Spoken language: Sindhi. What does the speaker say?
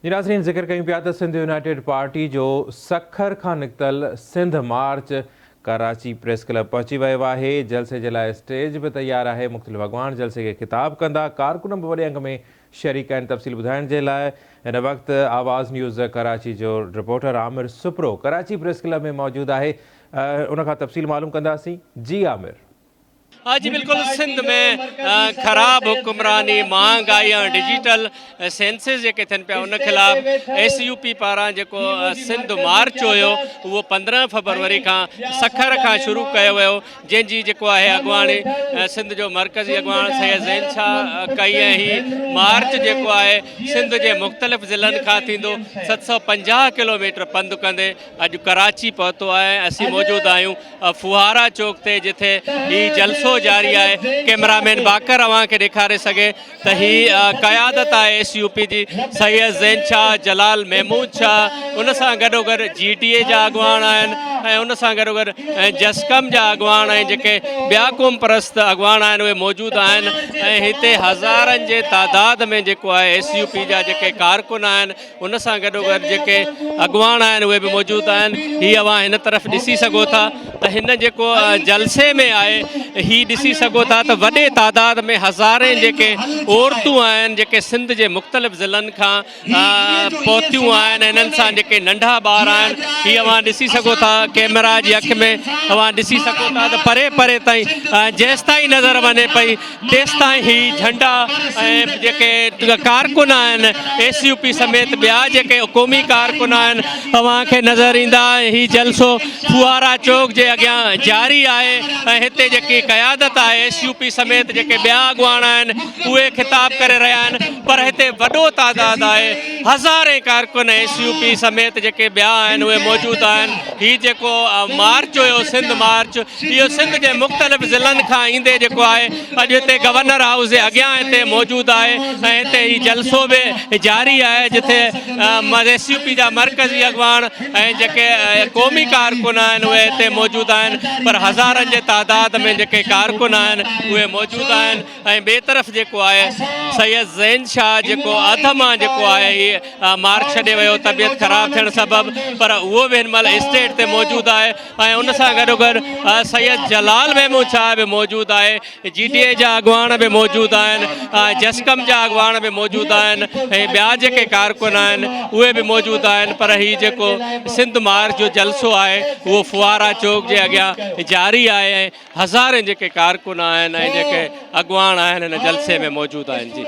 جي ناظرين ذڪر ڪيون پيا ته سنڌ يونائيٽيڊ پارٽي جو سکر کان نڪتل Sindh march Karachi press club پهچي ويو آهي، جلسي جي لاء اسٽيج به تيار آهي، مختلف اڳواڻ جلسي کي خطاب ڪندا، ڪارڪن به وڏي انگ ۾ شريڪ آهن، تفصيل ٻڌائڻ جي لاء هن وقت آواز نيوز ڪراچي جو reporter Amir Sapro Karachi press club ۾ موجود آهي، ان کان تفصيل معلوم ڪنداسين، جي عامر. جي بلڪل سنڌ ۾ خراب حڪمراني، مهانگائي ۽ ڊجيٽل سينسز جيڪي ٿين پيا ان خلاف ايس يو پي پاران جيڪو سنڌ مارچ هيو اهو 15 فبروري کان سکر کان شروع ڪيو ويو جنهن جي جيڪو آهي اڳواڻي سنڌ جو مرڪزي اڳواڻ سيد زين شاهه ڪئي ۽ هي مارچ جيڪو آهي سنڌ جي مختلف ضلعن کان ٿيندو 750 ڪلوميٽر پنڌ ڪندي اڄ ڪراچي پهتو آهي اسين موجود آهيون ڦوهارا چوڪ تي جتي هي جلسو جاري آهي ڪيمرا مين باقر اوهان کي ڏيکاري سگهي ته هي قيادت آهي ايس يو پي جي سيد زين شاهه جلال محمود شاهه ان سان گڏو گڏ جي ڊي اي جا اڳواڻ آهن ۽ ان سان گڏو گڏ جسقم جا اڳواڻ ۽ جيڪي ٻيا قوم پرست اڳواڻ آهن اهي موجود آهن ۽ هتي هزارن جي تعداد ۾ جيڪو آهي ايس يو پي جا جيڪي ڪارڪن آهن ان سان گڏوگڏ جيڪي اڳواڻ آهن اهي به موجود آهن هي اوهان هن طرف ڏسي سگهو ٿا ته هن جيڪو جلسي ۾ آهي هي ڏسي سگهو ٿا ته وڏي تعداد ۾ هزارين جيڪي عورتون آهن جيڪي سنڌ جي مختلف ضلعن کان پهتيون آهن هنن سان جيڪي ننڍا ٻار آهن هي اوهان ڏسي سگهو ٿا ڪيمرا جي اک ۾ اوهان ڏسي سگهو ٿا ته پري پري تائين جيستائين نظر وڃي پئي تيستائين هي جهنڊا ۽ جيڪي ڪارڪن آهن ايس يو پي سميت ٻيا جيڪي قومي ڪارڪن آهن اوهان کي نظر ايندا ۽ هي جلسو ڦوهارا چوڪ جي اڳيان جاري آهي ۽ هتي جيڪي قيادت آهي ايس يو پي سميت جيڪي ٻيا اڳواڻ آهن اهي خطاب ڪري رهيا آهن پر هتي وڏو تعداد آهي هزارين ڪارڪن ايس يو پي سميت جيڪي ٻيا آهن اهي موجود آهن هي جيڪو مارچ هيو سنڌ مارچ اهو سنڌ جي مختلف ضلعن کان ايندي جيڪو آهي اڄ هتي گورنر هائوس جي اڳيان هتي موجود آهي ۽ هتي هي جلسو به جاري آهي جتي ايس يو پي جا مرڪزي اڳواڻ ۽ جيڪي قومي ڪارڪن آهن اهي هتي موجود آهن پر هزارن جي تعداد ۾ جيڪي ڪارڪن آهن اهي موجود آهن ۽ ٻئي طرف جيڪو آهي سيد زين شاهه جيڪو اڌ مان جيڪو آهي هي مارچ ڇڏي ويو طبيعت خراب ٿيڻ سبب پر اهو به هن مهل اسٽيٽ تي موجود آهي ۽ ان سان گڏو گڏ سيد جلال محمود شاهه به موجود آهي جي ڊي اي جا اڳواڻ به موجود آهن جسقم جا اڳواڻ به موجود آهن ۽ ٻيا جيڪي ڪارڪن آهن اهي به موجود آهن پر هي جيڪو سنڌ مارچ جو جلسو آهي اهو ڦوهارا چوڪ جي اڳيان جاري آهي ۽ هزارين جيڪي ڪارڪن آهن ۽ جيڪي اڳواڻ آهن هن جلسي ۾ موجود آهن جي.